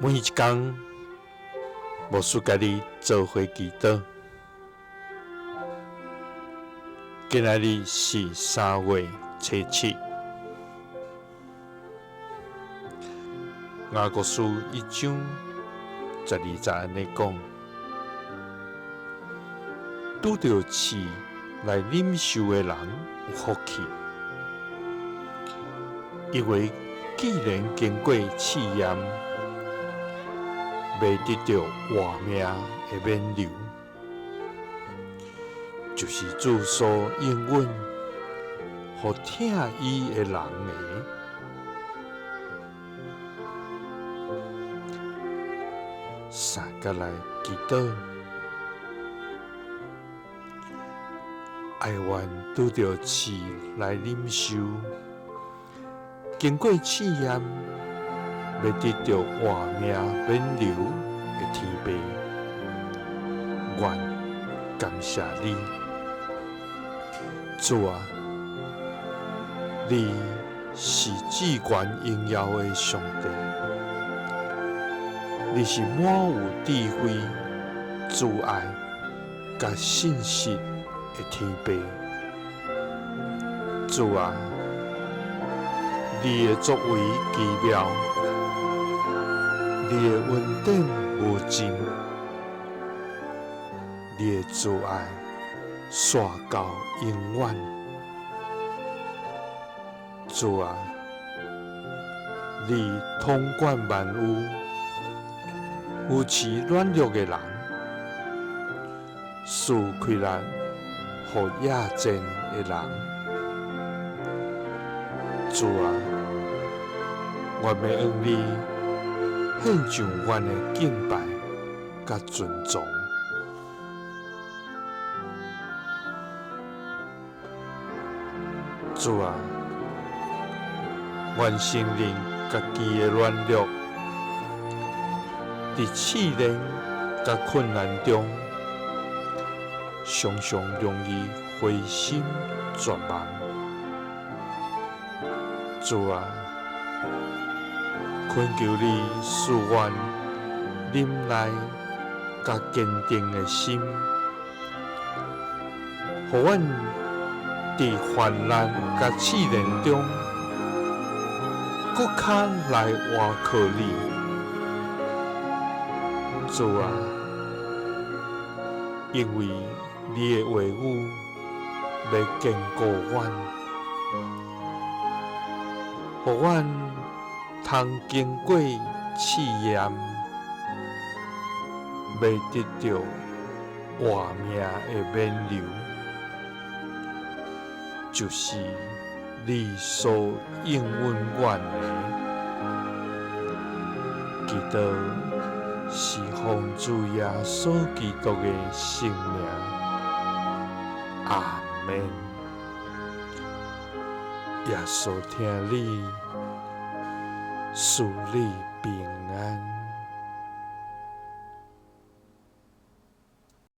每一工，牧师佮你做伙祈祷。今仔日是3月初7，雅各书1章12节按呢讲：拄著试来忍受的人有福气，因為既然經過試驗，欲得著活命的勉留，就是主所應允予疼伊的人的。三佮來祈禱，哀願拄著試來忍受，經過試驗，欲得著活命勉留的天父，願感謝你，主啊，你是至懸榮耀的上帝，你是滿有智慧、慈愛佮信實的天父，主啊，你的作為奇妙，你的恩典無盡，你的慈愛紲到永遠。主啊，你統管萬有，扶持軟弱的人，賜氣力予野戰的人。主啊，我欲向你獻上阮的敬拜佮尊崇。主啊，阮承認家己的軟弱，佇試煉佮困難中，常常容易灰心絕望。主啊，懇求你賜阮忍耐佮堅定的心，予阮佇患難佮試煉中，閣較來倚靠你。主啊，因為你的話語欲堅固阮，予阮通經過試驗，欲得著活命的勉留，就是你所應允阮的。祈禱是奉主耶穌基督的聖名，阿們。耶穌疼你，賜你平安。